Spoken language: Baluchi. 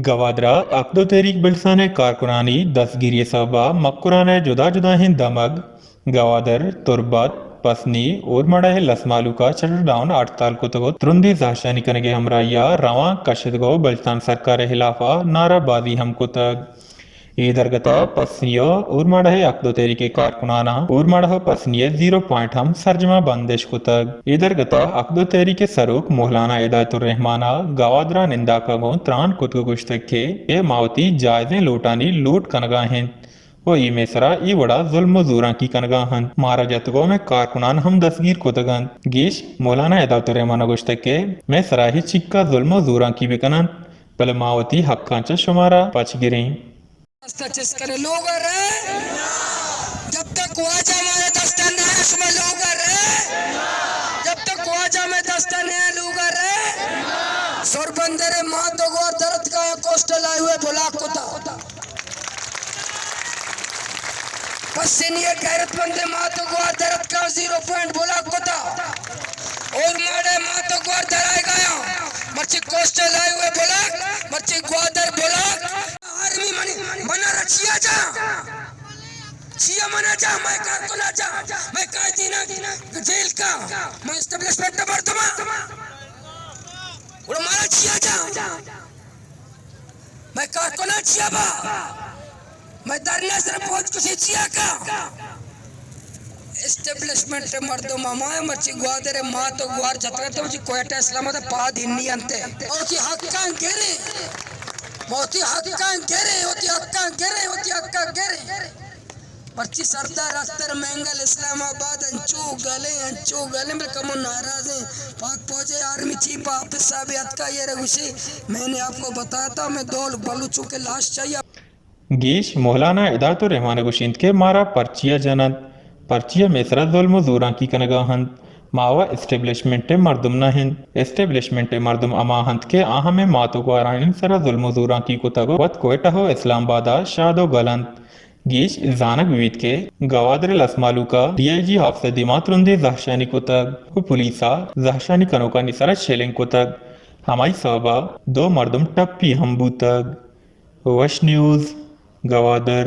گوادر ءَ حق دو تحریک بلوچستان ءِ کارکنانی دستگیری ءِ سبب ءَ مکران ءِ جدا جدائیں دمگ گوادر، تربت، پسنی، اورماڑہ ءِ لس مھلوک ءَ شٹ ڈاؤن ہڑتال کتگ ءُ ترندیں زھرشانی کنگ ءِ ہمراھی ءَ روانک کشتگ ءُ بلوچستان سرکار ءِ ہلاف ءَ نعرہ بازی ہم کتگ۔ اے درگت ءَ پسنی ءُ اورماڑہ ءِ حق دو تحریک ءِ کارکناناں اورماڑہ ءُ پسنی ءِ زیرو پوائنٹ ہم سرجم ءَ بندش کتگ۔ اے درگت ءَ حق دو تحریک ءِ سروک مولانا ہدایت الرحمان ءَ گوادر ءَ ننداک ءَ گوں تران کتگ ءُ گوشتگ کہ اے ما وتی جائزیں لوٹانی لوٹ کنگ ءَ ایں ءُ اے مئے سرا اے وڑا ظلم ءُ زورانکی کنگ ءَ اَنت۔ مارا جتگ ءُ مئے کارکنان ہم دستگیر کتگ اَنت۔ گیش مولانا ہدایت الرحمان ءَ گوشتگ کہ مئے سرا اے چکا ظلم ءُ زورانکی بہ کن اَنت، بلے ما وتی حقاں چہ شمارا پچ گریں۔ دست چست کرے لوگ ءَ رہ، جب تک واجہ مئے دست ءَ نہ ایں شما لوگ ءَ رہ، جب تک واجہ مئے دست ءَ نہ ایں لوگ ءَ رہ۔ سربندر ءِ مات ءُ گوار درتکاں، کوسٹل ہائی وے بلاک کتا۔ پسنی ءِ غیرت مند ءِ مات ءُ گوار درتکاں، زیرو پوائنٹ بلاک کتا۔ اورماڑہ ءِ مات ءُ گوار درائیگ ءَ اَنت۔ مرچی کوسٹل ہائی وے بلاک، مرچی گوادر بلاک۔ آرمی منی، من ءَ را چیا جا؟ چیا من ءَ جا؟ مئے کارکن ءَ جا، مئے قائدین ءَ جیل کا، مئے اسٹیبلشمنٹ ءِ مردم ءَ۔ گڑا مارا چیا جا؟ مئے کارکن ءَ چیا با؟ مئے دھرنا سر پوج کشی چیا کا؟ اسٹیبلشمنٹ ءِ مردم ہما اَنت، مرچی گوادر ءِ مات ءُ گوار جتگ اَنت، مرچی کوئٹہ اسلام آباد ءَ پاد ہنی اَنت۔ وتی حقاں گریں، وتی حقاں گریں، وتی حقاں گریں، وتی حقاں گریں۔ مرچی سردار اختر مینگل اسلام آباد انچو گلیں، انچو گلیں، بلے کمو ناراض ایں۔ پاک پوج ءِ آرمی چیف حافظ صاحب اتکا، اے را گوشی، میں نے آپ کو بتایا تھا، میں دو بلوچوں کے لاش چاہیے۔ گیش مولانا ہدایت الرحمان ءَ گوشینت کہ مارا پرچیا جننت، پرچیا مئے سرا ظلم ءُ زورانکی کنگ ءَ اَنت۔ ما وَ اسٹیبلشمنٹ ءِ مردم نہ ایں۔ اسٹیبلشمنٹ ءِ مردم ہما اَنت کہ آہاں مئے مات ءُ گوارانی سرا ظلم ءُ زورانکی کتگ ءُ وت کوئٹہ ءُ اسلام آباد ءَ شاد ءُ گل اَنت۔ گیش زانگ بہ بیت کہ گوادر ءِ لس مھلوک ءَ ڈی آئی جی آفس ءِ دیما ترندیں زھرشانی کتگ ءُ پولیس ءَ زھرشانی کنوکانی سرا شیلنگ کتگ۔ ہمائی سبب ءَ دو مردم ٹپی ہم بوتگ۔ وش نیوز، گوادر۔